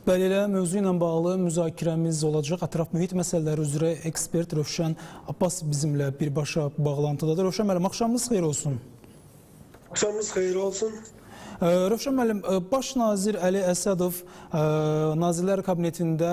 Bəli, elə mövzu ilə bağlı müzakirəmiz olacaq. Ətraf mühit məsələləri üzrə ekspert Rövşən Abbas bizimlə birbaşa bağlantıdadır. Rövşən müəllim, axşamınız xeyir olsun. Axşamınız xeyir olsun. Rövşən müəllim, Baş nazir Əli Əsədov Nazirlər Kabinetində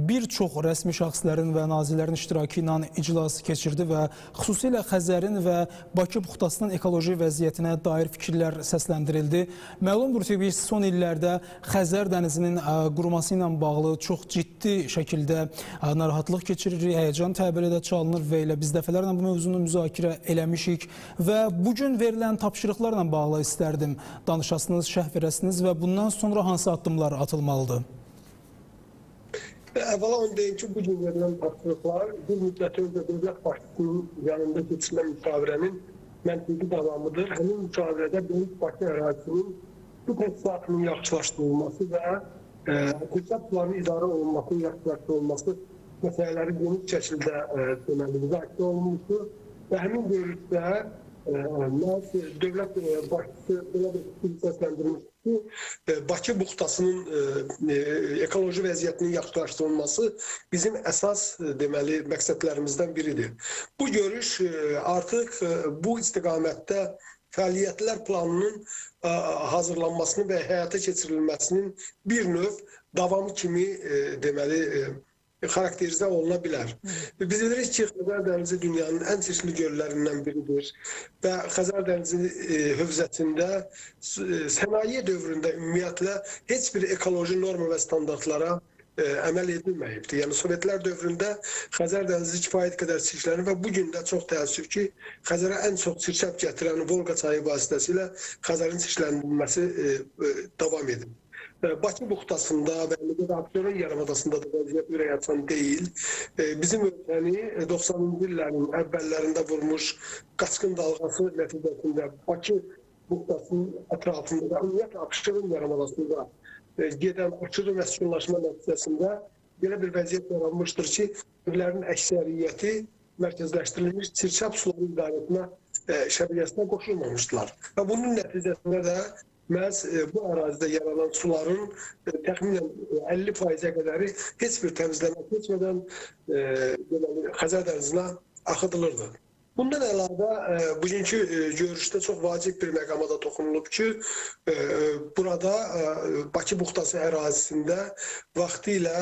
bir çox rəsmi şəxslərin və nazirlərin iştirakı ilə iclas keçirdi və xüsusilə Xəzərin və Bakı buxtasının ekoloji vəziyyətinə dair fikirlər səsləndirildi. Məlumdur ki, biz son illərdə Xəzər dənizinin quruması ilə bağlı çox ciddi şəkildə narahatlıq keçiririk, həyəcan təbiri də çalınır və elə biz dəfələrlə bu mövzunu müzakirə eləmişik və bugün verilən tapşırıqlarla bağlı istərdim danışasınız, şərh verəsiniz və bundan sonra hansı addımlar atılmalıdır? Əvvəla onu deyim ki, bugün verilən tapşırıqlar bir müddət öncə dövlət başçısının yanında keçirilən müşavirənin məntiqi davamıdır. Həmin müşavirədə Böyük Bakı ərazisinin su təchizatının yaxşılaşdırılması və çirkab sularının idarə olunmasının yaxşılaşdırılması məsələləri geniş şəkildə deməli müzakirə olunmuşdur və həmin görüşdə məhz dövlət başçısı belə bir fikir səsləndirmişdir ki, Bakı buxtasının ekoloji vəziyyətinin yaxşılaşdırılması bizim əsas deməli məqsədlərimizdən biridir. Bu görüş artıq bu istiqamətdə fəaliyyətlər planının hazırlanmasını və həyata keçirilməsinin bir növ davamı kimi deməli xarakterizə oluna bilər. Biz bilirik ki, Xəzər dənizi dünyanın ən çirkli göllərindən biridir və Xəzər dənizi hövzəsində sənaye dövründə ümumiyyətlə heç bir ekoloji norma və standartlara əməl edilməyibdir. Yəni Sovetlər dövründə Xəzər dənizi kifayət qədər çirklənir və bu gün də çox təəssüf ki, Xəzərə ən çox çirkab gətirən Volqa çayı vasitəsilə Xəzərin çirkləndirilməsi davam edir. Bakı buxtasında və Abşeron yarımadasında da vəziyyət ürəkaçan deyil. Bizim ölkəni 90-cı illərin əvvəllərində vurmuş qaçqın dalğası nəticəsində Bakı buxtasının ətrafında və ümumiyyətlə Abşeron yarımadasında gedən aşırı məskunlaşma nəticəsində belə bir vəziyyət yaranmışdır ki, evlərin əksəriyyəti mərkəzləşdirilmiş çirkab suları idarə etmə şəbəkəsinə qoşulmamışdılar. Və bunun nəticəsində də məhz bu ərazidə yaranan suların təxminən 50%-ə qədəri heç bir təmizləmə keçmədən Xəzər dənizinə axıdılırdı. Bundan əlavə, bugünkü görüşdə çox vacib bir məqama da toxunulub ki, burada Bakı buxtası ərazisində vaxtilə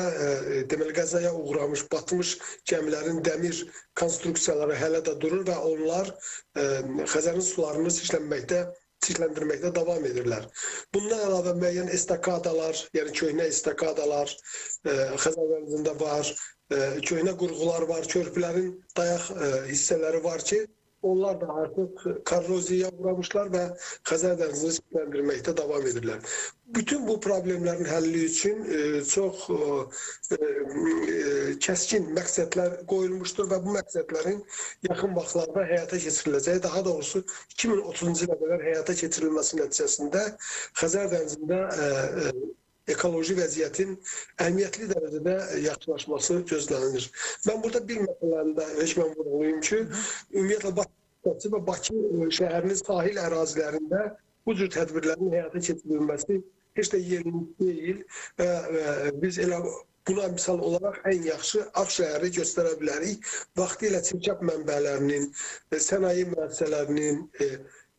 deməli qəzaya uğramış, batmış gəmilərin dəmir konstruksiyaları hələ də durur və onlar Xəzərin sularını çirkləndirməkdə davam edirlər. Bundan əlavə müəyyən estakadalar, yəni köhnə estakadalar Xəzər dənizində var, köhnə qurğular var, körpülərin dayaq hissələri var ki, onlar da artıq korroziyaya uğramışlar və Xəzər dənizini çirkləndirməkdə davam edirlər. Bütün bu problemlərin həlli üçün çox kəskin məqsədlər qoyulmuşdur və bu məqsədlərin yaxın vaxtlarda həyata keçiriləcəyi, daha doğrusu 2030-cu ilə qədər həyata keçirilməsi nəticəsində Xəzər dənizində ekoloji vəziyyətin əhəmiyyətli dərəcədə yaxşılaşması gözlənilir. Mən burada bir məsələni də hökmən vurğulayım ki, ümumiyyətlə Bakı və Bakı şəhərinin sahil ərazilərində bu cür tədbirlərin həyata keçirilməsi heç də yerli deyil və biz elə buna misal olaraq ən yaxşı Ağşəhəri göstərə bilərik. Vaxtilə çirkab mənbələrinin, sənaye müəssisələrinin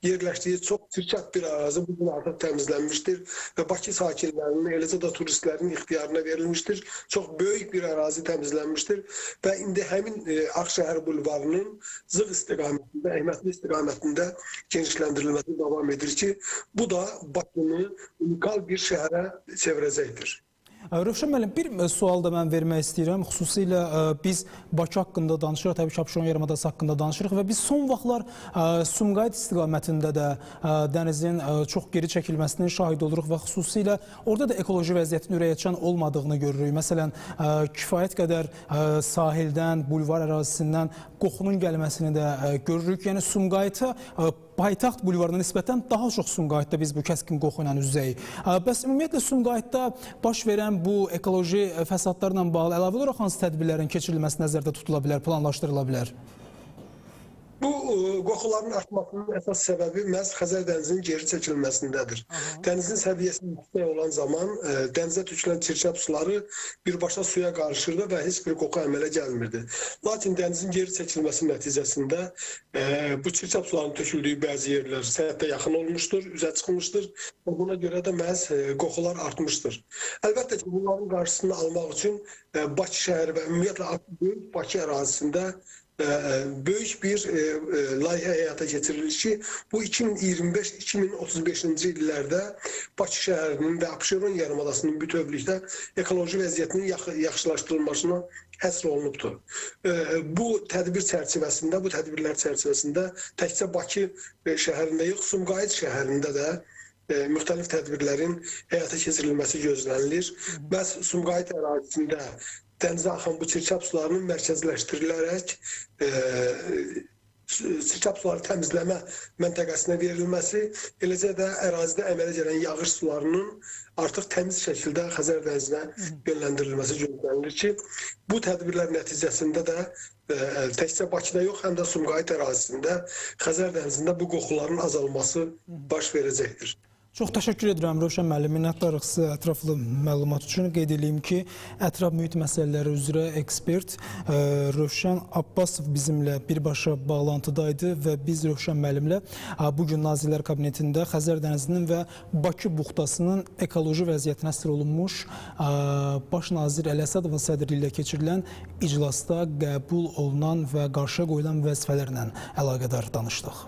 yerləşdiyi çox çirkab bir ərazi bugün artıq təmizlənmişdir və Bakı sakinlərinin, eləcə də turistlərin ixtiyarına verilmişdir. Çox böyük bir ərazi təmizlənmişdir və indi həmin Ağşəhər bulvarının Zığ istiqamətində, Əhmədli istiqamətində genişləndirilməsi davam edir ki, bu da Bakını unikal bir şəhərə çevirəcəkdir. Rövşən müəllim, bir sual da mən vermək istəyirəm. Xüsusilə biz Bakı haqqında danışırıq, təbii ki, Abşeron yarımadası haqqında danışırıq və biz son vaxtlar Sumqayıt istiqamətində də dənizin çox geri çəkilməsinin şahid oluruq və xüsusilə orada da ekoloji vəziyyətin ürəkaçan olmadığını görürük. Məsələn, kifayət qədər sahildən, bulvar ərazisindən qoxunun gəlməsini də görürük. Yəni Sumqayıta paytaxt bulvarına nisbətən daha çox Sumqayıtda biz bu kəskin qoxu ilə üz-üzəyik. Bəs ümumiyyətlə Sumqayıtda baş verən bu ekoloji fəsadlarla bağlı əlavə olaraq hansı tədbirlərin keçirilməsi nəzərdə tutula bilər, planlaşdırıla bilər? Bu qoxuların artmasının əsas səbəbi məhz Xəzər dənizinin geri çəkilməsindədir. Dənizin səviyyəsi yüksək olan zaman dənizə tökülən çirkab suları birbaşa suya qarışırdı və heç bir qoxu əmələ gəlmirdi. Lakin dənizin geri çəkilməsi nəticəsində bu çirkab sularının töküldüyü bəzi yerlər səhətdə yaxın olmuşdur, üzə çıxmışdır və buna görə də məhz qoxular artmışdır. Əlbəttə ki, bunların qarşısını almaq üçün Bakı şəhəri və ümumiyyətlə böyük Bakı ərazisində böyük bir layihə həyata keçirilir ki, bu 2025-2035-ci illərdə Bakı şəhərinin və Abşeron yarımadasının bütövlükdə ekoloji vəziyyətinin yaxşılaşdırılmasına həsr olunubdur. Bu tədbir çərçivəsində, bu tədbirlər çərçivəsində təkcə Bakı şəhərində yox, Sumqayıt şəhərində də müxtəlif tədbirlərin həyata keçirilməsi gözlənilir. Məhz Sumqayıt ərazisində dənizə axan bu çirkab sularının mərkəzləşdirilərək çirkab suları təmizləmə məntəqəsinə verilməsi, eləcə də ərazidə əmələ gələn yağış sularının artıq təmiz şəkildə Xəzər dənizinə yönləndirilməsi gözlənilir ki, bu tədbirlər nəticəsində də təkcə Bakıda yox, həm də Sumqayıt ərazisində Xəzər dənizində bu qoxuların azalması baş verəcəkdir. Çox təşəkkür edirəm Rövşən müəllim, minnətdarıq sizə ətraflı məlumat üçün. Qeyd edeyim ki, ətraf mühit məsələləri üzrə ekspert Rövşən Abbasov bizimlə birbaşa bağlantıdaydı və biz Rövşən müəllimlə bugün Nazirlər Kabinetində Xəzər dənizinin və Bakı buxtasının ekoloji vəziyyətinə həsr olunmuş Baş nazir Əli Əsədovun sədrliyi ilə keçirilən iclasda qəbul olunan və qarşıya qoyulan vəzifələrlə əlaqədar danışdıq.